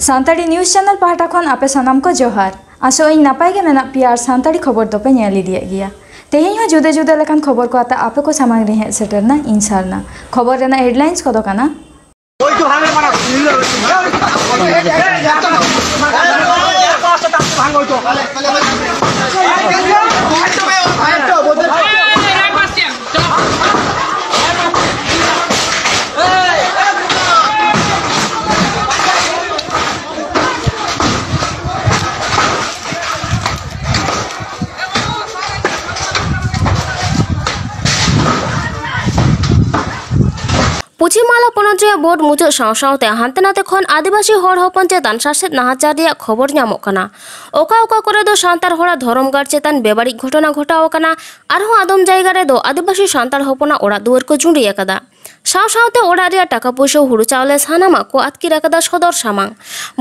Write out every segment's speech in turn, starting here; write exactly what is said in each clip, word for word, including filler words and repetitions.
Santali news channel ᱯᱟᱦᱴᱟ ᱠᱷᱚᱱ ᱟᱯᱮ ᱥᱟᱱᱟᱢ ᱠᱚ ᱡᱚᱦᱟᱨ᱾ ᱟᱥᱚᱜ ᱟᱹᱧ ᱱᱟᱯᱟᱭ ᱜᱮ ᱢᱮᱱᱟᱜ ᱯᱮᱭᱟ ᱟᱨ ᱥᱟᱱᱛᱟᱲᱤ ᱠᱷᱚᱵᱚᱨ ᱫᱚᱯᱮ ᱧᱮᱞ ᱤᱫᱤᱭᱮᱫ ᱜᱮᱭᱟ᱾ ᱛᱮᱦᱮᱧ ᱦᱚᱸ ᱡᱩᱫᱟᱹ ᱡᱩᱫᱟᱹ ᱞᱮᱠᱟᱱ ᱠᱷᱚᱵᱚᱨ ᱠᱚ ᱟᱛᱮ ᱟᱯᱮ ᱠᱚ ᱥᱟᱢᱟᱝ ᱨᱤᱧ ᱦᱮᱡ ᱥᱮᱴᱮᱨ ᱱᱟ ᱤᱧ ᱥᱟᱨᱱᱟ᱾ ᱠᱷᱚᱵᱚᱨ ᱨᱮᱱᱟᱜ ᱦᱮᱰᱞᱟᱭᱤᱱᱥ ᱠᱚᱫᱚ ᱠᱟᱱᱟ᱾ ᱯᱚᱪᱷᱤᱢ ᱵᱟᱝᱞᱟ ᱯᱚᱱᱚᱛ ᱨᱮᱭᱟᱜ ᱵᱷᱳᱴ ᱢᱩᱪᱟᱹᱫ ᱥᱟᱶ ᱥᱟᱶᱛᱮ ᱦᱟᱱᱛᱮ ᱱᱟᱛᱮ ᱠᱷᱚᱱ ᱟᱹᱫᱤᱵᱟᱹᱥᱤ ᱦᱚᱲ ᱦᱚᱯᱚᱱ ᱪᱮᱛᱟᱱ ᱥᱟᱥᱮᱛ ᱱᱟᱦᱟᱪᱟᱨ ᱨᱮᱭᱟᱜ ᱠᱷᱚᱵᱚᱨ ᱧᱟᱢᱚᱜ ᱠᱟᱱᱟ᱾ ᱚᱠᱟ ᱚᱠᱟ ᱠᱚᱨᱮ ᱫᱚ ᱥᱟᱱᱛᱟᱲ ᱦᱚᱲᱟᱜ ᱫᱷᱚᱨᱚᱢ ᱜᱟᱲ ᱪᱮᱛᱟᱱ ᱵᱮᱵᱟᱹᱲᱤᱡ ᱜᱷᱚᱴᱚᱱᱟ ᱜᱷᱚᱴᱟᱣ ᱟᱠᱟᱱᱟ᱾ ᱟᱨᱦᱚᱸ ᱟᱫᱚᱢ ᱡᱟᱭᱜᱟ ᱨᱮᱫᱚ ᱟᱹᱫᱤᱵᱟᱹᱥᱤ ᱥᱟᱱᱛᱟᱲ ᱦᱚᱯᱚᱱᱟᱜ ᱚᱲᱟᱜ ᱫᱩᱣᱟᱹᱨ ᱠᱚ ᱡᱩᱸᱰᱤ ᱟᱠᱟᱫᱟ᱾ ᱥᱟᱶ ᱥᱟᱶᱛᱮ ᱚᱲᱟᱜ ᱨᱮᱭᱟᱜ ᱴᱟᱠᱟ ᱯᱩᱭᱥᱟᱹ, ᱦᱩᱲᱩ ᱪᱟᱣᱞᱮ ᱥᱟᱱᱟᱢᱟᱜ ᱠᱚ ᱟᱹᱛᱠᱤᱨ ᱟᱠᱟᱫᱟ ᱥᱚᱫᱚᱨ ᱥᱟᱢᱟᱝ᱾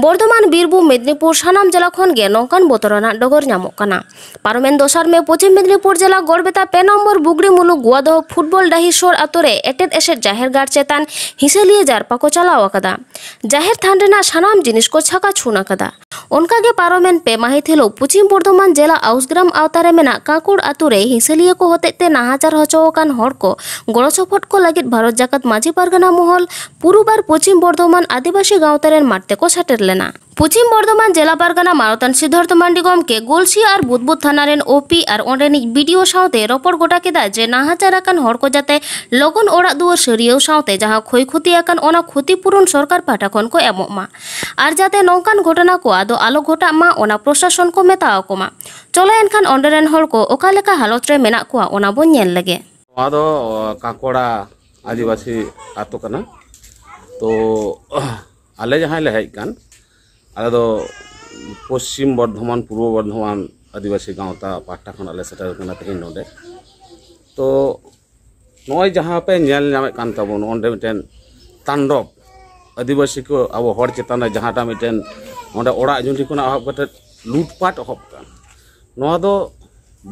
ᱵᱚᱨᱫᱷᱚᱢᱟᱱ, ᱵᱤᱨᱵᱷᱩᱢ, ᱢᱮᱫᱽᱱᱤᱯᱩᱨ ᱥᱟᱱᱟᱢ ᱡᱮᱞᱟ ᱠᱷᱚᱱ ᱜᱮ ᱱᱚᱝᱠᱟᱱ ᱵᱚᱛᱚᱨᱟᱱᱟᱜ ᱰᱚᱜᱚᱨ ᱧᱟᱢᱚᱜ ᱠᱟᱱᱟ᱾ ᱯᱟᱨᱚᱢᱮᱱ ᱫᱚᱥᱟᱨ ᱢᱮ ᱯᱚᱪᱷᱤᱢ ᱢᱮᱫᱽᱱᱤᱯᱩᱨ ᱡᱮᱞᱟ ᱜᱚᱲᱵᱮᱛᱟ ᱯᱮ ᱱᱚᱢᱵᱚᱨ ᱵᱩᱜᱽᱲᱤ ᱢᱩᱞᱩᱠ ᱜᱩᱣᱟᱫᱚᱦᱚ ᱯᱷᱩᱴᱵᱚᱞ ᱰᱟᱹᱦᱤ ᱥᱳᱨ ᱟᱛᱳ ᱨᱮ ᱮᱴᱮᱫ ᱮᱥᱮᱫ ᱡᱟᱦᱮᱨ ᱜᱟᱲ ᱪᱮᱛᱟᱱ ᱦᱤᱥᱟᱹᱞᱤᱭᱟᱹ ᱡᱟᱨᱯᱟ ᱠᱚ ᱪᱟᱞᱟᱣ ᱟᱠᱟᱫᱟ᱾ ᱡᱟᱦᱮᱨ ᱛᱷᱟᱱ ᱨᱮᱱᱟᱜ ᱥᱟᱱᱟᱢ ᱡᱤᱱᱤᱥ ᱠᱚ ᱪᱷᱟᱠᱟ ᱪᱷᱩᱱ ᱟᱠᱟᱫᱟ᱾ ᱚᱱᱠᱟᱜᱮ ᱯᱟᱨᱚᱢᱮᱱ ᱯᱮ ᱢᱟᱹᱦᱤᱛ ᱦᱤᱞᱳᱜ ᱯᱚᱪᱷᱤᱢ ᱵᱚᱨᱫᱷᱚᱢᱟᱱ ᱡᱮᱞᱟ ᱟᱣᱩᱥᱜᱨᱟᱢ ᱟᱣᱛᱟ ᱨᱮ ᱢᱮᱱᱟᱜ ᱠᱟᱸᱠᱩᱲ ᱟᱛᱳ ᱨᱮ ᱦᱤᱥᱟᱹᱞᱤᱭᱟᱹ ᱠᱚ ᱦᱚᱛᱮᱡ ᱛᱮ ᱱᱟᱦᱟᱪᱟᱨ ᱦᱚᱪᱚ ᱟᱠᱟᱱ ᱦᱚᱲ ᱠᱚ ᱜᱚᱲᱚ ᱥᱚᱯᱚᱦᱚᱫ ᱠᱚ ᱞᱟᱹᱜᱤᱫ ᱵᱷᱟᱨᱚᱛ ᱡᱟᱠᱟᱛ ᱢᱟᱹᱡᱷᱤ ᱯᱟᱨᱜᱟᱱᱟ ᱢᱚᱦᱚᱞ ᱯᱩᱨᱩᱵ ᱟᱨ ᱯᱚᱪᱷᱤᱢ ᱵᱚᱨᱫᱷᱚᱢᱟᱱ ᱟᱹᱫᱤᱵᱟᱹᱥᱤ ᱜᱟᱶᱛᱟ ᱨᱮᱱ ᱢᱟᱴ ᱛᱮᱠᱚ ᱥᱮᱴᱮᱨ ᱞᱮᱱᱟ᱾ ᱯᱚᱪᱷᱤᱢ ᱵᱚᱨᱫᱷᱚᱢᱟᱱ ᱡᱮᱞᱟ ᱯᱟᱨᱜᱟᱱᱟ ᱢᱟᱱᱚᱛᱟᱱ ᱥᱤᱫᱷᱟᱨᱛᱷ ᱢᱟᱱᱰᱤ ᱜᱚᱢᱠᱮ ᱜᱳᱞᱥᱤᱭᱟ ᱟᱨ ᱵᱩᱫᱵᱩᱫ ᱛᱷᱟᱱᱟ ᱨᱮᱱ ᱳᱯᱤ ᱟᱨ ᱚᱸᱰᱮᱱᱤᱡ ᱵᱤᱰᱤᱳ ᱥᱟᱶᱛᱮ ᱨᱚᱯᱚᱲ ᱜᱚᱴᱟ ᱠᱮᱫᱟ ᱡᱮ ᱱᱟᱦᱟᱪᱟᱨ ᱟᱠᱟᱱ ᱦᱚᱲ ᱠᱚ ᱡᱟᱛᱮ ᱞᱚᱜᱚᱱ ᱚᱲᱟᱜ ᱫᱩᱣᱟᱹᱨ ᱥᱟᱹᱨᱭᱟᱹᱣ ᱥᱟᱶᱛᱮ ᱡᱟᱦᱟᱸ ᱠᱷᱚᱭ ᱠᱷᱚᱛᱤ ᱟᱠᱟᱱ ᱚᱱᱟ ᱠᱷᱚᱛᱤ ᱯᱩᱨᱩᱱ ᱥᱚᱨᱠᱟᱨ ᱯᱟᱦᱴᱟ ᱠᱷᱚᱱ ᱠᱚ ᱮᱢᱚᱜ ᱢᱟ ᱟᱨ ᱡᱟᱛᱮ ᱱᱚᱝᱠᱟᱱ ᱜᱷᱚᱴᱚᱱᱟ ᱠᱚ ᱟᱫᱚ ᱟᱞᱚ ᱜᱷᱚᱴᱟᱜ ᱢᱟ ᱚᱱᱟ ᱯᱨᱚᱥᱟᱥᱚᱱ ᱠᱚ ᱢᱮᱛᱟ ᱟᱠᱚ ᱢᱟ᱾ ᱪᱚᱞᱚ ᱮᱱᱠᱷᱟᱱ ᱚᱸᱰᱮ ᱨᱮᱱ ᱦᱚᱲ ᱠᱚ ᱚᱠᱟ ᱞᱮᱠᱟ ᱦᱟᱞᱚᱛ ᱨᱮ ᱢᱮᱱᱟᱜ ᱠᱚᱣᱟ ᱚᱱᱟ ᱵᱚᱱ ᱧᱮᱞ ᱞᱮᱜᱮ᱾ ᱱᱚᱣᱟ ᱫᱚ ᱠᱟᱸᱠᱚᱲᱟ ᱟᱹᱫᱤᱵᱟᱹᱥᱤ ᱟᱛᱳ ᱠᱟᱱᱟ᱾ ᱛᱚ ᱟᱞᱮ ᱡᱟᱦᱟᱸᱭ ᱞᱮ ᱦᱮᱡ ᱟᱠᱟᱱ, ᱟᱞᱮ ᱫᱚ ᱯᱚᱥᱪᱤᱢ ᱵᱚᱨᱫᱷᱚᱢᱟᱱ, ᱯᱩᱨᱵᱚ ᱵᱚᱨᱫᱷᱚᱢᱟᱱ ᱟᱹᱫᱤᱵᱟᱹᱥᱤ ᱜᱟᱶᱛᱟ ᱯᱟᱦᱴᱟ ᱠᱷᱚᱱᱟᱜ ᱞᱮ ᱥᱮᱴᱮᱨ ᱟᱠᱟᱱᱟ ᱛᱮᱦᱮᱧ ᱱᱚᱰᱮ᱾ ᱛᱚ ᱱᱚᱜᱼᱚᱭ ᱡᱟᱦᱟᱸ ᱯᱮ ᱧᱮᱞ ᱧᱟᱢᱮᱫ ᱠᱟᱱ ᱛᱟᱵᱚᱱ, ᱚᱸᱰᱮ ᱢᱤᱫᱴᱮᱱ ᱛᱟᱱᱰᱚᱵ, ᱟᱹᱫᱤᱵᱟᱹᱥᱤ ᱠᱚ, ᱟᱵᱚ ᱦᱚᱲ ᱪᱮᱛᱟᱱ ᱨᱮ ᱡᱟᱦᱟᱸᱴᱟᱜ ᱢᱤᱫᱴᱮᱱ ᱚᱸᱰᱮ ᱚᱲᱟᱜ ᱡᱩᱸᱰᱤ ᱠᱷᱚᱱᱟᱜ ᱮᱦᱚᱵ ᱠᱟᱛᱮ ᱞᱩᱴᱯᱟᱴ ᱮᱦᱚᱵ ᱟᱠᱟᱱ, ᱱᱚᱣᱟ ᱫᱚ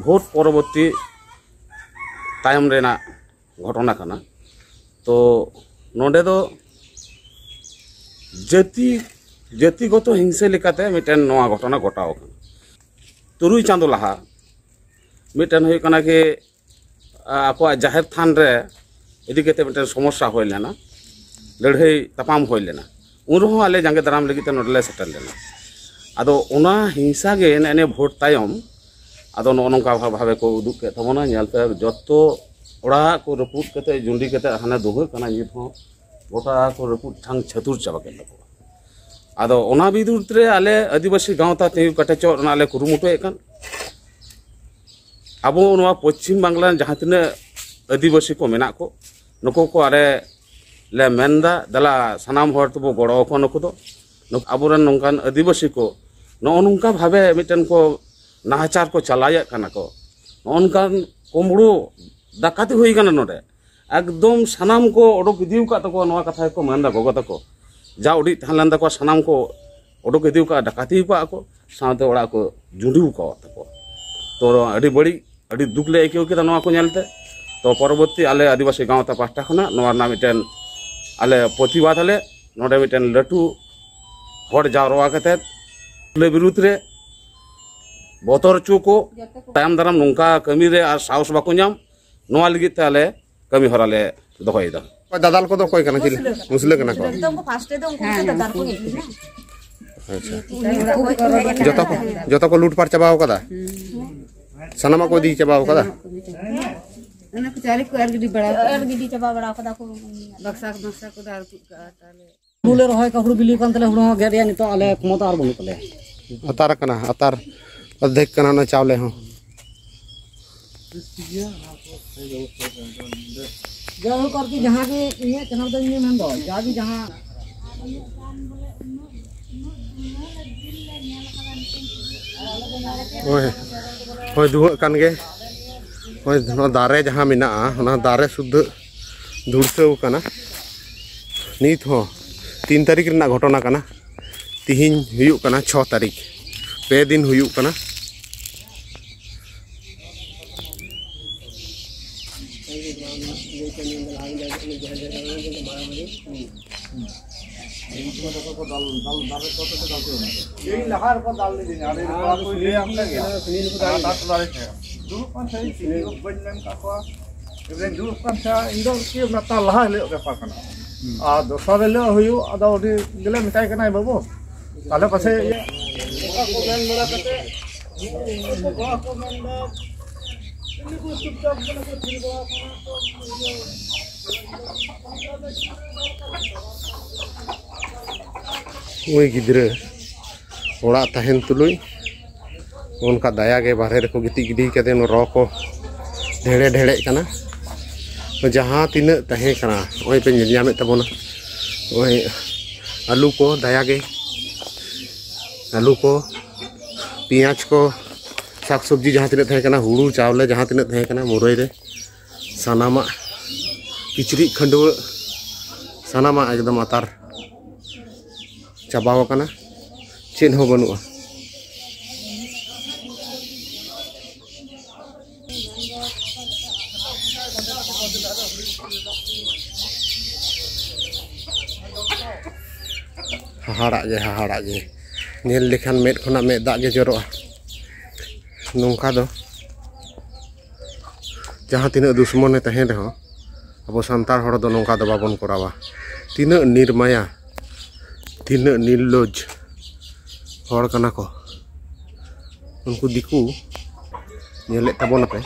ᱵᱷᱳᱴ ᱯᱚᱨᱚᱵᱚᱨᱛᱤ ᱛᱟᱭᱚᱢ ᱨᱮᱱᱟᱜ ᱜᱷᱚᱴᱚᱱᱟ ᱠᱟᱱᱟ᱾ ᱛᱚ ᱱᱚᱰᱮ ᱫᱚ ᱡᱟᱹᱛᱤ ᱡᱟᱹᱛᱤᱜᱚᱛᱚ ᱦᱤᱝᱥᱟᱹ ᱞᱮᱠᱟᱛᱮ ᱢᱤᱫᱴᱮᱱ ᱱᱚᱣᱟ ᱜᱷᱚᱴᱚᱱᱟ ᱜᱷᱚᱴᱟᱣ ᱟᱠᱟᱱᱟ᱾ ᱛᱩᱨᱩᱭ ᱪᱟᱸᱫᱚ ᱞᱟᱦᱟ ᱢᱤᱫᱴᱮᱱ ᱦᱩᱭᱩᱜ ᱠᱟᱱᱟ ᱠᱤ, ᱟ, ᱟᱠᱚᱣᱟᱜ ᱡᱟᱦᱮᱨ ᱛᱷᱟᱱ ᱨᱮ ᱤᱫᱤ ᱠᱟᱛᱮ ᱢᱤᱫᱴᱮᱱ ᱥᱚᱢᱚᱥᱥᱟ ᱦᱩᱭ ᱞᱮᱱᱟ, ᱞᱟᱹᱲᱦᱟᱹᱭ ᱛᱟᱯᱟᱢ ᱦᱩᱭ ᱞᱮᱱᱟ᱾ ᱩᱱ ᱨᱮᱦᱚᱸ ᱟᱞᱮ ᱡᱟᱸᱜᱮ ᱫᱟᱨᱟᱢ ᱞᱟᱹᱜᱤᱫ ᱛᱮ ᱱᱚᱰᱮ ᱞᱮ ᱥᱮᱴᱮᱨ ᱞᱮᱱᱟ᱾ ᱟᱫᱚ ᱚᱱᱟ ᱦᱤᱝᱥᱟ ᱜᱮ ᱱᱮᱜᱼᱮ ᱱᱤᱭᱟᱹ ᱵᱷᱳᱴ ᱛᱟᱭᱚᱢ ᱟᱫᱚ ᱱᱚᱜᱼᱚ ᱱᱚᱝᱠᱟ ᱵᱷᱟ-, ᱵᱷᱟᱵᱮ ᱠᱚ ᱩᱫᱩᱜ ᱠᱮᱫ ᱛᱟᱵᱚᱱᱟ᱾ ᱧᱮᱞ ᱯᱮ, ᱡᱚᱛᱚ ᱚᱲᱟᱜ ᱠᱚ ᱨᱟᱹᱯᱩᱫ ᱠᱟᱛᱮ, ᱡᱩᱸᱰᱤ ᱠᱟᱛᱮ ᱦᱟᱱᱮ ᱫᱩᱦᱟᱹᱜ ᱠᱟᱱᱟ᱾ ᱱᱤᱛ ᱦᱚᱸ ᱜᱚᱴᱟ ᱠᱚ ᱨᱟᱹᱯᱩᱫ ᱴᱷᱟᱝ ᱪᱷᱟᱹᱛᱩᱨ ᱪᱟᱵᱟ ᱠᱮᱫ ᱛᱟᱠᱚᱣᱟ᱾ ᱟᱫᱚ ᱚᱱᱟ ᱵᱤᱨᱩᱫᱽ ᱨᱮ ᱟᱞᱮ ᱟᱹᱫᱤᱵᱟᱹᱥᱤ ᱜᱟᱶᱛᱟ ᱛᱤᱸᱜᱩ ᱠᱮᱴᱮᱡᱚᱜ ᱨᱮᱱᱟᱜ ᱞᱮ ᱠᱩᱨᱩᱢᱩᱴᱩᱭᱮᱫ ᱠᱟᱱ᱾ ᱟᱵᱚ ᱱᱚᱣᱟ ᱯᱚᱪᱷᱤᱢ ᱵᱟᱝᱞᱟ ᱨᱮᱱ ᱡᱟᱦᱟᱸ ᱛᱤᱱᱟᱹᱜ ᱟᱹᱫᱤᱵᱟᱹᱥᱤ ᱠᱚ ᱢᱮᱱᱟᱜ ᱠᱚ, ᱱᱩᱠᱩ ᱠᱚ ᱟᱞᱮ ᱞᱮ ᱢᱮᱱᱫᱟ, ᱫᱮᱞᱟ ᱥᱟᱱᱟᱢ ᱦᱚᱲ ᱛᱮᱵᱚ ᱜᱚᱲᱚ ᱟᱠᱚᱣᱟ᱾ ᱱᱩᱠᱩ ᱫᱚ, ᱱᱩᱠᱩ ᱟᱵᱚᱨᱮᱱ ᱱᱚᱝᱠᱟᱱ ᱟᱹᱫᱤᱵᱟᱹᱥᱤ ᱠᱚ ᱱᱚᱜᱼᱚ ᱱᱚᱝᱠᱟ ᱵᱷᱟᱵᱮ ᱢᱤᱫᱴᱮᱱ ᱠᱚ ᱱᱟᱦᱟᱪᱟᱨ ᱠᱚ ᱪᱟᱞᱟᱣᱮᱫ ᱠᱟᱱᱟ ᱠᱚ, ᱱᱚᱜᱼᱚ ᱱᱚᱝᱠᱟᱱ ᱠᱩᱢᱵᱽᱲᱩ ᱰᱟᱠᱟᱛᱤ ᱦᱩᱭ ᱠᱟᱱᱟ ᱱᱚᱰᱮ᱾ ᱮᱠᱫᱚᱢ ᱥᱟᱱᱟᱢ ᱠᱚ ᱚᱰᱚᱠ ᱤᱫᱤ ᱟᱠᱟᱫ ᱛᱟᱠᱚᱣᱟ, ᱱᱚᱣᱟ ᱠᱟᱛᱷᱟ ᱜᱮᱠᱚ ᱢᱮᱱᱫᱟ ᱜᱚᱜᱚ ᱛᱟᱠᱚ᱾ ᱡᱟ ᱩᱰᱤᱡ ᱛᱟᱦᱮᱸ ᱞᱮᱱ ᱛᱟᱠᱚᱣᱟ, ᱥᱟᱱᱟᱢ ᱠᱚ ᱚᱰᱚᱠ ᱤᱫᱤ ᱟᱠᱟᱫ, ᱰᱟᱠᱟᱛᱤ ᱟᱠᱟᱫ ᱠᱚ, ᱥᱟᱶᱛᱮ ᱚᱲᱟᱜ ᱠᱚ ᱡᱩᱸᱰᱤ ᱟᱠᱟᱫ ᱛᱟᱠᱚᱣᱟ᱾ ᱛᱚ ᱟᱹᱰᱤ ᱵᱟᱹᱲᱤᱡ, ᱟᱹᱰᱤ ᱫᱩᱠ ᱞᱮ ᱟᱹᱭᱠᱟᱹᱣ ᱠᱮᱫᱟ ᱱᱚᱣᱟ ᱠᱚ ᱧᱮᱞᱛᱮ᱾ ᱛᱚ ᱯᱚᱨᱚᱵᱚᱨᱛᱤ ᱟᱞᱮ ᱟᱹᱫᱤᱵᱟᱹᱥᱤ ᱜᱟᱶᱛᱟ ᱯᱟᱦᱴᱟ ᱠᱷᱚᱱᱟᱜ ᱱᱚᱣᱟ ᱨᱮᱱᱟᱜ ᱢᱤᱫᱴᱮᱱ ᱟᱞᱮ ᱯᱨᱚᱛᱤᱵᱟᱫ ᱟᱞᱮ, ᱱᱚᱰᱮ ᱢᱤᱫᱴᱮᱱ ᱞᱟᱹᱴᱩ ᱦᱚᱲ ᱡᱟᱣᱨᱟ ᱠᱟᱛᱮᱫ ᱞᱮ ᱵᱤᱨᱩᱫᱽ ᱨᱮ ᱵᱚᱛᱚᱨ ᱦᱚᱪᱚ ᱠᱚ, ᱛᱟᱭᱚᱢ ᱫᱟᱨᱟᱢ ᱱᱚᱝᱠᱟ ᱠᱟᱹᱢᱤ ᱨᱮ ᱟᱨ ᱥᱟᱦᱚᱥ ᱵᱟᱠᱚ ᱧᱟᱢ, ᱱᱚᱣᱟ ᱞᱟᱹᱜᱤᱫ ᱛᱮ ᱟᱞᱮ ᱠᱟᱹᱢᱤ ᱦᱚᱨᱟ ᱞᱮ ᱫᱚᱦᱚᱭᱮᱫᱟ᱾ ᱫᱟᱫᱟᱞ ᱠᱚᱫᱚ ᱚᱠᱚᱭ ᱠᱟᱱᱟ? ᱪᱤᱞᱤ? ᱢᱩᱥᱞᱟᱹ ᱠᱟᱱᱟ ᱠᱚ᱾ ᱡᱚᱛᱚ ᱩᱱᱠᱩ first ᱨᱮᱫᱚ ᱩᱱᱠᱩ ᱜᱮᱛᱚ ᱫᱟᱫᱟᱞ ᱠᱚ ᱧᱩᱛᱩᱢᱟ᱾ ᱟᱪᱪᱷᱟ᱾ ᱩᱱᱠᱩ ᱠᱚ ᱡᱚᱛᱚ ᱠᱚ, ᱡᱚᱛᱚ ᱠᱚ ᱞᱩᱴ ᱯᱟᱴ ᱪᱟᱵᱟᱣ ᱠᱟᱫᱟ? ᱥᱟᱱᱟᱢᱟᱜ ᱠᱚ ᱤᱫᱤ ᱪᱟᱵᱟᱣ ᱠᱟᱫᱟ? ᱚᱱᱟ ᱠᱚ ᱪᱟᱣᱞᱮ ᱠᱚ ᱮᱨ ᱜᱤᱰᱤ ᱵᱟᱲᱟ ᱮᱨ ᱜᱤᱰᱤ ᱪᱟᱵᱟ ᱵᱟᱲᱟ ᱠᱟᱫᱟ ᱠᱚ᱾ ᱵᱟᱠᱥᱟ, ᱵᱟᱠᱥᱟ ᱠᱚ ᱫᱟᱨ ᱛᱩᱫ ᱠᱟᱜᱼᱟ ᱛᱟᱦᱞᱮ᱾ ᱦᱩᱲᱩ ᱞᱮ ᱨᱚᱦᱚᱭ ᱠᱟᱜ, ᱦᱩᱲᱩ ᱵᱤᱞᱤ ᱠᱟᱱ ᱛᱟᱞᱮ, ᱦᱩᱲᱩ ᱦᱚᱸ ᱜᱮᱫ ᱨᱮᱭᱟᱜ ᱱᱤᱛᱚᱜ ᱟᱞᱮ ᱠᱷᱚᱢᱚᱛᱟ ᱟᱨ ᱵᱟᱹᱱᱩᱜ ᱛᱟᱞᱮᱭᱟ᱾ ᱟᱛᱟᱨ ᱠᱟᱱᱟ, ᱟᱛᱟᱨ ᱚᱨᱫᱷᱮᱠ ᱠᱟᱱᱟ ᱚᱱᱟ ᱪᱟᱣᱞᱮ ᱦᱚᱸ᱾ ᱡᱟᱭᱦᱳᱠ ᱟᱨᱠᱤ, ᱡᱟᱦᱟᱸ ᱜᱮ ᱤᱧᱟᱹᱜ ᱪᱮᱱᱮᱞ ᱫᱚ ᱤᱧ ᱢᱮᱱᱫᱚ, ᱡᱟᱜᱮ ᱡᱟᱦᱟᱸ ᱦᱳᱭ, ᱦᱳᱭ, ᱫᱩᱦᱟᱹᱜ ᱠᱟᱱ ᱜᱮ᱾ ᱦᱳᱭ, ᱱᱚᱣᱟ ᱫᱟᱨᱮ ᱡᱟᱦᱟᱸ ᱢᱮᱱᱟᱜᱼᱟ, ᱚᱱᱟ ᱫᱟᱨᱮ ᱥᱩᱫᱽᱫᱷᱟᱹ ᱫᱷᱩᱲᱥᱟᱹᱣ ᱠᱟᱱᱟ᱾ ᱱᱤᱛ ᱦᱚᱸ ᱛᱤᱱ ᱛᱟᱹᱨᱤᱠᱷ ᱨᱮᱱᱟᱜ ᱜᱷᱚᱴᱚᱱᱟ ᱠᱟᱱᱟ᱾ ᱛᱤᱦᱤᱧ ᱦᱩᱭᱩᱜ ᱠᱟᱱᱟ ᱪᱷᱚ ᱛᱟᱹᱨᱤᱠᱷ, ᱯᱮ ᱫᱤᱱ ᱦᱩᱭᱩᱜ ᱠᱟᱱᱟ᱾ ᱤᱧ ᱞᱟᱦᱟ ᱨᱮᱠᱚ ᱫᱟᱞ ᱞᱤᱫᱤᱧᱟ, ᱟᱞᱮ ᱨᱮᱱ ᱠᱚᱲᱟ ᱠᱚ ᱞᱟᱹᱭᱟᱢ ᱠᱟᱱ ᱜᱮᱭᱟ᱾ ᱦᱟᱱᱟ ᱴᱚᱞᱟ ᱨᱮ ᱛᱟᱦᱮᱸ ᱠᱟᱱᱟ᱾ ᱫᱩᱲᱩᱵ ᱠᱟᱱ ᱛᱟᱦᱮᱸ, ᱤᱧ ᱵᱟᱹᱧ ᱢᱮᱱ ᱠᱟᱜ ᱠᱚᱣᱟ᱾ ᱤᱧ ᱫᱩᱲᱩᱵ ᱠᱟᱱ ᱛᱟᱦᱮᱸ, ᱤᱧ ᱫᱚ ᱪᱮᱫ ᱚᱱᱟ ᱛᱟᱨ ᱞᱟᱦᱟ ᱦᱤᱞᱳᱜ ᱵᱮᱯᱟᱨ ᱠᱟᱱᱟ᱾ ᱟᱨ ᱫᱚᱥᱟᱨ ᱦᱤᱞᱳᱜ ᱦᱩᱭᱩᱜ, ᱟᱫᱚ ᱩᱱᱤ ᱜᱮᱞᱮ ᱢᱮᱛᱟᱭ ᱠᱟᱱᱟ, "ᱵᱟᱹᱵᱩ, ᱛᱟᱦᱞᱮ ᱯᱟᱥᱮ ᱤᱭᱟᱹ", ᱚᱱᱠᱟ ᱠᱚ ᱢᱮᱱ ᱵᱟᱲᱟ ᱠᱟᱛᱮ ᱩᱱᱠᱩ ᱠᱚᱲᱟ ᱠᱚ ᱢᱮᱱ ᱫᱟ, ᱩᱱᱠᱩ ᱪᱩᱯᱪᱟᱯ ᱠᱟᱱᱟ ᱠᱚ, ᱛᱷᱤᱨ ᱵᱟᱲᱟ ᱠᱟᱱᱟ ᱠᱚ, ᱤᱭᱟᱹ, ᱩᱱᱤ ᱜᱤᱫᱽᱨᱟᱹ ᱚᱲᱟᱜ ᱛᱟᱦᱮᱱ ᱛᱩᱞᱩᱡ ᱚᱱᱠᱟ ᱫᱟᱭᱟ ᱜᱮ ᱵᱟᱨᱦᱮ ᱨᱮᱠᱚ ᱜᱤᱛᱤᱡ ᱜᱤᱰᱤ ᱠᱟᱫᱮ, ᱨᱚ ᱠᱚ ᱰᱷᱮᱲᱮ ᱰᱷᱮᱲᱮᱜ ᱠᱟᱱᱟ᱾ ᱡᱟᱦᱟᱸ ᱛᱤᱱᱟᱹᱜ ᱛᱟᱦᱮᱸ ᱠᱟᱱᱟ, ᱱᱚᱜᱼᱚᱭ ᱯᱮ ᱧᱮᱞ ᱧᱟᱢᱮᱫ ᱛᱟᱵᱚᱱᱟ, ᱱᱚᱜᱼᱚᱭ ᱟᱹᱞᱩ ᱠᱚ ᱫᱟᱭᱟ ᱜᱮ, ᱟᱹᱞᱩ ᱠᱚ, ᱯᱮᱸᱭᱟᱡᱽ ᱠᱚ, ᱥᱟᱠ ᱥᱚᱵᱽᱡᱤ ᱡᱟᱦᱟᱸ ᱛᱤᱱᱟᱹᱜ ᱛᱟᱦᱮᱸ ᱠᱟᱱᱟ, ᱦᱩᱲᱩ ᱪᱟᱣᱞᱮ ᱡᱟᱦᱟᱸ ᱛᱤᱱᱟᱹᱜ ᱛᱟᱦᱮᱸ ᱠᱟᱱᱟ ᱢᱩᱨᱟᱹᱭ ᱨᱮ, ᱥᱟᱱᱟᱢᱟᱜ, ᱠᱤᱪᱨᱤᱡ ᱠᱷᱟᱹᱰᱩᱣᱟᱹᱜ, ᱥᱟᱱᱟᱢᱟᱜ ᱮᱠᱫᱚᱢ ᱟᱛᱟᱨ ᱪᱟᱵᱟᱣ ᱟᱠᱟᱱᱟ, ᱪᱮᱫ ᱦᱚᱸ ᱵᱟᱹᱱᱩᱜᱼᱟ᱾ ᱦᱟᱦᱟᱲᱟᱜ ᱜᱮ, ᱦᱟᱦᱟᱲᱟᱜ ᱜᱮ᱾ ᱧᱮᱞ ᱞᱮᱠᱷᱟᱱ ᱢᱮᱫ ᱠᱷᱚᱱᱟᱜ ᱢᱮᱫ ᱫᱟᱜ ᱜᱮ ᱡᱚᱨᱚᱜᱼᱟ᱾ ᱱᱚᱝᱠᱟ ᱫᱚ ᱡᱟᱦᱟᱸ ᱛᱤᱱᱟᱹᱜ ᱫᱩᱥᱢᱚᱱᱮ ᱛᱟᱦᱮᱱ ᱨᱮᱦᱚᱸ, ᱟᱵᱚ ᱥᱟᱱᱛᱟᱲ ᱦᱚᱲ ᱫᱚ ᱱᱚᱝᱠᱟ ᱫᱚ ᱵᱟᱵᱚᱱ ᱠᱚᱨᱟᱣᱟ᱾ ᱛᱤᱱᱟᱹᱜ ᱱᱤᱨᱢᱟᱭᱟ, ᱛᱤᱱᱟᱹᱜ ᱱᱤᱨᱞᱚᱡᱽ ᱦᱚᱲ ᱠᱟᱱᱟ ᱠᱚ᱾ ᱩᱱᱠᱩ ᱫᱤᱠᱩ ᱧᱮᱞᱮᱫ ᱛᱟᱵᱚᱱᱟᱯᱮ,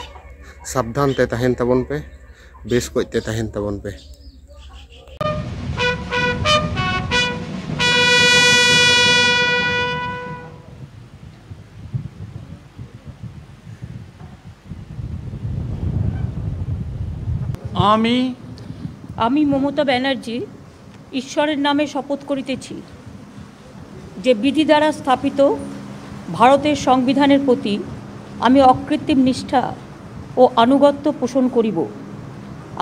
ᱥᱟᱵᱫᱷᱟᱱ ᱛᱮ ᱛᱟᱦᱮᱱ ᱛᱟᱵᱚᱱ ᱯᱮ, ᱵᱮᱥ ᱠᱚᱡ ᱛᱮ ᱛᱟᱦᱮᱱ ᱛᱟᱵᱚᱱ ᱯᱮ᱾ আমি আমি মমতা ব্যানার্জি ঈশ্বরের নামে শপথ করিতেছি যে বিধি দ্বারা স্থাপিত ভারতের সংবিধানের প্রতি আমি অকৃত্রিম নিষ্ঠা ও আনুগত্য পোষণ করিব।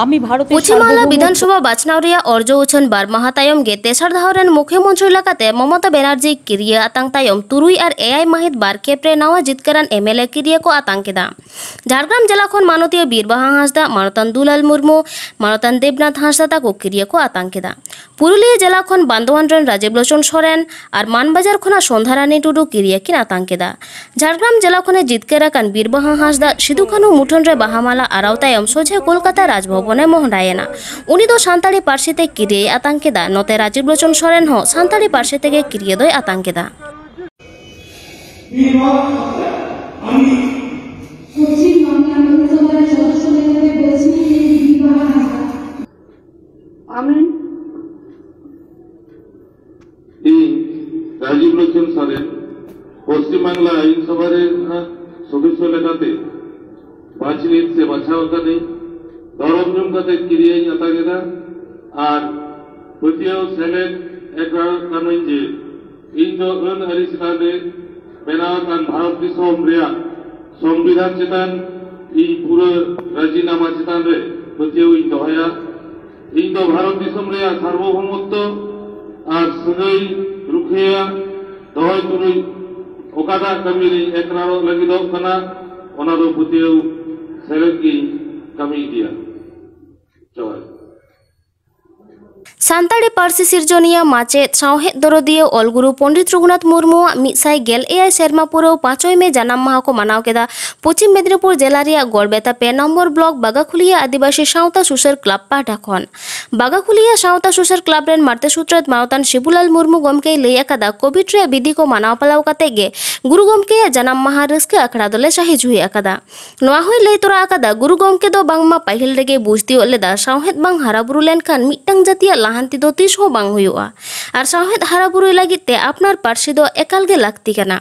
আমি ভারতের পশ্চিমবাংলা সার্বভৌমত্ব বিধানসভা বাছᱱᱟᱣ ᱨᱮᱭᱟᱜ ᱚᱨᱡᱚ ᱩᱪᱷᱟᱹᱱ ᱵᱟᱨ ᱢᱟᱦᱟ ᱛᱟᱭᱚᱢ ᱜᱮ ᱛᱮᱥᱟᱨ ᱫᱷᱟᱣ ᱨᱮᱱ ᱢᱩᱠᱷᱭᱟᱹᱢᱚᱱᱛᱨᱤ ᱞᱮᱠᱟᱛᱮ ᱢᱚᱢᱚᱛᱟ ᱵᱮᱱᱟᱨᱡᱤ ᱠᱤᱨᱤᱭᱟᱹ ᱟᱛᱟᱝ ᱛᱟᱭᱚᱢ ᱛᱩᱨᱩᱭ ᱟᱨ ᱮᱭᱟᱭ ᱢᱟᱹᱦᱤᱛ ᱵᱟᱨ ᱠᱷᱮᱯ ᱨᱮ ᱱᱟᱣᱟ ᱡᱤᱛᱠᱟᱹᱨᱟᱱ ᱮᱢ ᱮᱞ ᱮ ᱠᱤᱨᱤᱭᱟᱹ ᱠᱚ ᱟᱛᱟᱝ ᱠᱮᱫᱟ᱾ ᱡᱷᱟᱲᱜᱨᱟᱢ ᱡᱮᱞᱟ ᱠᱷᱚᱱ ᱢᱟᱱᱚᱛᱤᱭᱟᱹ ᱵᱤᱨ ᱵᱟᱦᱟ ᱦᱟᱸᱥᱫᱟ, ᱢᱟᱱᱚᱛᱟᱱ ᱫᱩᱞᱟᱞ ᱢᱩᱨᱢᱩ, ᱢᱟᱱᱚᱛᱟᱱ ᱫᱮᱵᱽᱱᱟᱛᱷ ᱦᱟᱸᱥᱫᱟ ᱛᱟᱠᱚ ᱠᱤᱨᱤᱭᱟᱹ ᱠᱚ ᱟᱛᱟᱝ ᱠᱮᱫᱟ᱾ ᱯᱩᱨᱩᱞᱤᱭᱟᱹ ᱡᱮᱞᱟ ᱠᱷᱚᱱ ᱵᱟᱱᱫᱳᱣᱟᱱ ᱨᱮᱱ ᱨᱟᱡᱤᱵ ᱞᱳᱪᱚᱱ ᱥᱚᱨᱮᱱ ᱟᱨ ᱢᱟᱱᱵᱟᱡᱟᱨ ᱠᱷᱚᱱᱟᱜ ᱥᱚᱱᱫᱷᱟᱨᱟᱱᱤ ᱴᱩᱰᱩ ᱠᱤᱨᱤᱭᱟᱹ ᱠᱤᱱ ᱟᱛᱟᱝ ᱠᱮᱫᱟ᱾ ᱡᱷᱟᱲᱜᱨᱟᱢ ᱡᱮᱞᱟ ᱠᱷᱚᱱᱮ ᱡᱤᱛᱠᱟᱹᱨ ᱟᱠᱟᱱ ᱵᱤᱨ ᱵᱟᱦᱟ ᱦᱟᱸᱥᱫᱟ ᱥᱤᱫᱩ ᱠᱟᱹᱱᱦᱩ ᱢᱩᱴᱷᱟᱹᱱ ᱨᱮ ᱵᱟᱦᱟ ᱢᱟᱞᱟ ᱟᱨᱟᱣ ᱛᱟᱭᱚᱢ ᱥᱚᱡᱷᱮ ᱠᱳᱞᱠᱟᱛᱟ ᱨᱟᱡᱽᱵᱷᱚᱵᱚᱱᱮ ᱢᱚᱦᱰᱟᱭᱮᱱᱟ᱾ ᱩᱱᱤ ᱫᱚ ᱥᱟᱱᱛᱟᱲᱤ ᱯᱟᱹᱨᱥᱤ ᱛᱮ ᱠᱤᱨᱤᱭᱟᱹᱭ ᱟᱛᱟᱝ ᱠᱮᱫᱟ᱾ ᱱᱚᱛᱮ ᱨᱟᱡᱤᱵ ᱞᱳᱪᱚᱱ ᱥᱚᱨᱮᱱ ᱦᱚᱸ ᱥᱟᱱᱛᱟᱲᱤ ᱯᱟᱹᱨᱥᱤ ᱛᱮᱜᱮ ᱠᱤᱨᱤᱭᱟᱹ ᱫᱚᱭ ᱟᱛᱟᱝ ᱠᱮᱫᱟ᱾ ᱯᱚᱥᱪᱤᱢ ᱵᱟᱝᱞᱟ ᱞᱳᱠᱥᱚᱵᱷᱟ ᱨᱮ ᱥᱚᱫᱚᱥᱥᱚ ᱞᱮᱠᱟᱛᱮ ᱵᱟᱹᱪᱷᱤ ᱞᱮᱱ ᱵᱤᱨ ᱵᱟᱦᱟ ᱦᱟᱸᱥᱫᱟ᱾ ᱟᱢᱤᱱ᱾ ᱤᱧ ᱨᱟᱡᱤᱵ ᱞᱳᱪᱚᱱ ᱥᱚᱨᱮᱱ ᱯᱚᱥᱪᱤᱢ ᱵᱟᱝᱞᱟ ᱟᱹᱭᱤᱱ ᱥᱚᱵᱷᱟ ᱨᱮᱱᱟᱜ ᱥᱚᱫᱚᱥᱥᱚ ᱞᱮᱠᱟᱛᱮ ᱵᱟᱪᱷᱱᱤᱛ ᱥᱮ ᱵᱟᱪᱷᱟᱣ ᱟᱠᱟᱱᱟᱹᱧ᱾ ᱫᱷᱚᱨᱚᱢ ᱧᱩᱢ ᱠᱟᱛᱮ ᱠᱤᱨᱤᱭᱟᱹᱧ ᱟᱛᱟᱝ ᱮᱫᱟ ᱟᱨ ᱯᱟᱹᱛᱭᱟᱹᱣ ᱥᱮᱞᱮᱫ ᱮᱠᱨᱟ ᱠᱟᱹᱱᱟᱹᱧ ᱡᱮ ᱤᱧ ᱫᱚ ᱟᱹᱱ ᱟᱹᱨᱤ ᱪᱮᱛᱟᱱ ᱨᱮ ᱵᱮᱱᱟᱣ ᱟᱠᱟᱱ ᱵᱷᱟᱨᱚᱛ ᱫᱤᱥᱚᱢ ᱨᱮᱭᱟᱜ ᱥᱚᱝᱵᱤᱫᱷᱟᱱ ᱪᱮᱛᱟᱱ ᱤᱧ ᱯᱩᱨᱟᱹ ᱨᱟᱡᱤᱱᱟᱢᱟ ᱪᱮᱛᱟᱱ ᱨᱮ ᱯᱟᱹᱛᱭᱟᱹᱣ ᱤᱧ ᱫᱚᱦᱚᱭᱟ᱾ ᱤᱧ ᱫᱚ ᱵᱷᱟᱨᱚᱛ ᱫᱤᱥᱚᱢ ᱨᱮᱭᱟᱜ ᱥᱟᱨᱵᱚᱵᱷᱳᱢᱚᱛᱛᱚ ᱟᱨ ᱥᱟᱹᱜᱟᱹᱭ ᱨᱩᱠᱷᱤᱭᱟᱹ ᱫᱚᱦᱚᱭ ᱛᱩᱞᱩᱡ ᱚᱠᱟᱴᱟᱜ ᱠᱟᱹᱢᱤ ᱨᱮᱧ ᱮᱠᱨᱟᱨᱚᱜ ᱞᱟᱹᱜᱤᱫᱚᱜ ᱠᱟᱱᱟ, ᱚᱱᱟ ᱫᱚ ᱯᱟᱹᱛᱭᱟᱹᱣ ᱥᱮᱞᱮᱫ ᱜᱤᱧ ᱠᱟᱹᱢᱤ ᱤᱫᱤᱭᱟ᱾ ᱡᱚᱦᱟᱨ᱾ ᱥᱟᱱᱛᱟᱲᱤ ᱯᱟᱹᱨᱥᱤ ᱥᱤᱨᱡᱚᱱᱤᱭᱟᱹ, ᱢᱟᱪᱮᱫ, ᱥᱟᱶᱦᱮᱫ ᱫᱚᱨᱚᱫᱤᱭᱟᱹ ᱚᱞᱜᱩᱨᱩ ᱯᱚᱱᱰᱤᱛ ᱨᱚᱜᱷᱩᱱᱟᱛᱷ ᱢᱩᱨᱢᱩᱣᱟᱜ ᱢᱤᱫ ᱥᱟᱭ ᱜᱮᱞ ᱮᱭᱟᱭ ᱥᱮᱨᱢᱟ ᱯᱩᱨᱟᱹᱣ ᱯᱟᱸᱪᱚᱭ ᱢᱮ ᱡᱟᱱᱟᱢ ᱢᱟᱦᱟ ᱠᱚ ᱢᱟᱱᱟᱣ ᱠᱮᱫᱟ ᱯᱚᱪᱷᱤᱢ ᱢᱮᱫᱽᱱᱤᱯᱩᱨ ᱡᱮᱞᱟ ᱨᱮᱭᱟᱜ ᱜᱚᱲᱵᱮᱛᱟ ᱯᱮ ᱱᱚᱢᱵᱚᱨ ᱵᱞᱚᱠ ᱵᱟᱜᱟᱠᱷᱩᱞᱤᱭᱟᱹ ᱟᱹᱫᱤᱵᱟᱹᱥᱤ ᱥᱟᱶᱛᱟ ᱥᱩᱥᱟᱹᱨ ᱠᱞᱟᱵᱽ ᱯᱟᱦᱴᱟ ᱠᱷᱚᱱ᱾ ᱵᱟᱜᱟᱠᱷᱩᱞᱤᱭᱟᱹ ᱥᱟᱶᱛᱟ ᱥᱩᱥᱟᱹᱨ ᱠᱞᱟᱵᱽ ᱨᱮᱱ ᱢᱟᱬᱛᱮ ᱥᱩᱛᱨᱮᱛ ᱢᱟᱱᱚᱛᱟᱱ ᱥᱤᱵᱩᱞᱟᱞ ᱢᱩᱨᱢᱩ ᱜᱚᱢᱠᱮᱭ ᱞᱟᱹᱭ ᱟᱠᱟᱫᱟ, ᱠᱳᱵᱷᱤᱰ ᱨᱮᱭᱟᱜ ᱵᱤᱫᱷᱤ ᱠᱚ ᱢᱟᱱᱟᱣ ᱯᱟᱞᱟᱣ ᱠᱟᱛᱮ ᱜᱮ ᱜᱩᱨᱩ ᱜᱚᱢᱠᱮᱭᱟᱜ ᱡᱟᱱᱟᱢ ᱢᱟᱦᱟ ᱨᱟᱹᱥᱠᱟᱹ ᱟᱠᱷᱲᱟ ᱫᱚᱞᱮ ᱥᱟᱹᱦᱤ ᱡᱩᱦᱤ ᱟᱠᱟᱫᱟ᱾ ᱱᱚᱣᱟ ᱦᱚᱸᱭ ᱞᱟᱹᱭ ᱛᱚᱨᱟ ᱟᱠᱟᱫᱟ, ᱜᱩᱨᱩ ᱜᱚᱢᱠᱮ ᱫᱚ ᱵᱟᱝᱢᱟ ᱯᱟᱹᱦᱤᱞ ᱨᱮᱜᱮ ᱵᱩᱡᱽ ᱛᱤᱭᱳᱜ ᱞᱮᱫᱟ, ᱥᱟᱶᱦᱮᱫ ᱵᱟᱝ ᱦᱟᱨᱟᱵᱩᱨᱩ ᱞᱮᱱᱠᱷᱟᱱ ᱢᱤᱫᱴᱟᱝ ᱡᱟᱹᱛᱤᱭᱟᱜ ᱞᱟᱦᱟᱱᱛᱤ ᱫᱚ ᱛᱤᱥ ᱦᱚᱸ ᱵᱟᱝ ᱦᱩᱭᱩᱜᱼᱟ ᱟᱨ ᱥᱟᱶᱦᱮᱫ ᱦᱟᱨᱟᱵᱩᱨᱩᱭ ᱞᱟᱹᱜᱤᱫ ᱛᱮ ᱟᱯᱱᱟᱨ ᱯᱟᱹᱨᱥᱤ ᱫᱚ ᱮᱠᱟᱞ ᱜᱮ ᱞᱟᱹᱠᱛᱤ ᱠᱟᱱᱟ᱾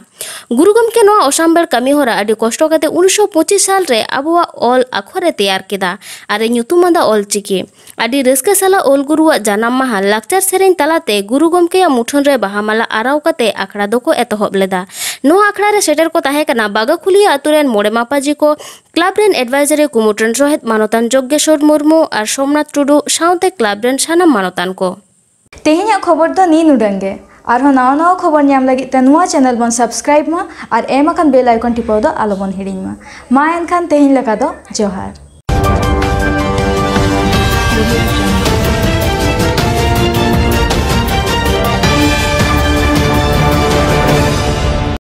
ᱜᱩᱨᱩ ᱜᱚᱢᱠᱮ ᱱᱚᱣᱟ ᱚᱥᱟᱢᱵᱮᱲ ᱠᱟᱹᱢᱤ ᱦᱚᱨᱟ ᱟᱹᱰᱤ ᱠᱚᱥᱴᱚ ᱠᱟᱛᱮ ᱩᱱᱤᱥᱥᱚ ᱯᱚᱸᱪᱤᱥ ᱥᱟᱞ ᱨᱮ ᱟᱵᱚᱣᱟᱜ ᱚᱞ ᱟᱠᱷᱚᱨ ᱮ ᱛᱮᱭᱟᱨ ᱠᱮᱫᱟ ᱟᱨ ᱮ ᱧᱩᱛᱩᱢ ᱟᱫᱟ ᱚᱞ ᱪᱤᱠᱤ᱾ ᱟᱹᱰᱤ ᱨᱟᱹᱥᱠᱟᱹ ᱥᱟᱞᱟᱜ ᱚᱞ ᱜᱩᱨᱩᱣᱟᱜ ᱡᱟᱱᱟᱢ ᱢᱟᱦᱟ ᱞᱟᱠᱪᱟᱨ ᱥᱮᱨᱮᱧ ᱛᱟᱞᱟᱛᱮ ᱜᱩᱨᱩ ᱜᱚᱢᱠᱮᱭᱟᱜ ᱢᱩᱴᱷᱟᱹᱱ ᱨᱮ ᱵᱟᱦᱟ ᱢᱟᱞᱟ ᱟᱨᱟᱣ ᱠᱟᱛᱮ ᱟᱠᱷᱲᱟ ᱫᱚᱠᱚ ᱮᱛᱚᱦᱚᱵ ᱞᱮᱫᱟ᱾ ᱱᱚᱣᱟ ᱟᱠᱷᱲᱟ ᱨᱮ ᱥᱮᱴᱮᱨ ᱠᱚ ᱛᱟᱦᱮᱸ ᱠᱟᱱᱟ ᱵᱟᱜᱟᱠᱷᱩᱞᱤᱭᱟᱹ ᱟᱛᱳ ᱨᱮᱱ ᱢᱚᱬᱮ ᱢᱟᱯᱟᱡᱤ ᱠᱚ, ᱠᱞᱟᱵᱽ ᱨᱮᱱ ᱮᱰᱵᱟᱭᱡᱟᱨᱤ ᱠᱩᱢᱩᱴ ᱨᱮᱱ ᱥᱚᱦᱮᱫ ᱢᱟᱱᱚᱛᱟᱱ ᱡᱚᱜᱽᱜᱮᱥᱚᱨ ᱢᱩᱨᱢᱩ ᱟᱨ ᱥᱳᱢᱱᱟᱛᱷ ᱴᱩᱰᱩ ᱥᱟᱶᱛᱮ ᱠᱞᱟᱵᱽ ᱨᱮᱱ ᱥᱟᱱᱟᱢ ᱢᱟᱱᱚᱛᱟᱱ ᱠᱚ᱾ ᱛᱮᱦᱮᱧᱟᱜ ᱠᱷᱚᱵᱚᱨ ᱫᱚ ᱱᱤᱱ ᱩᱰᱟᱹᱝ ᱜᱮ᱾ ᱟᱨᱦᱚᱸ ᱱᱟᱣᱟ ᱱᱟᱣᱟ ᱠᱷᱚᱵᱚᱨ ᱧᱟᱢ ᱞᱟᱹᱜᱤᱫ ᱛᱮ ᱱᱚᱣᱟ ᱪᱮᱱᱮᱞ ᱵᱚᱱ ᱥᱟᱵᱥᱠᱨᱟᱭᱤᱵ ᱢᱟ ᱟᱨ ᱮᱢ ᱟᱠᱟᱱ ᱵᱮᱞ ᱟᱭᱠᱚᱱ ᱴᱤᱯᱟᱹᱣ ᱫᱚ ᱟᱞᱚ ᱵᱚᱱ ᱦᱤᱲᱤᱧ ᱢᱟ᱾ ᱢᱟ ᱮᱱᱠᱷᱟᱱ ᱛᱮᱦᱮᱧ ᱞᱮᱠᱟ ᱫᱚ ᱡᱚᱦᱟᱨ᱾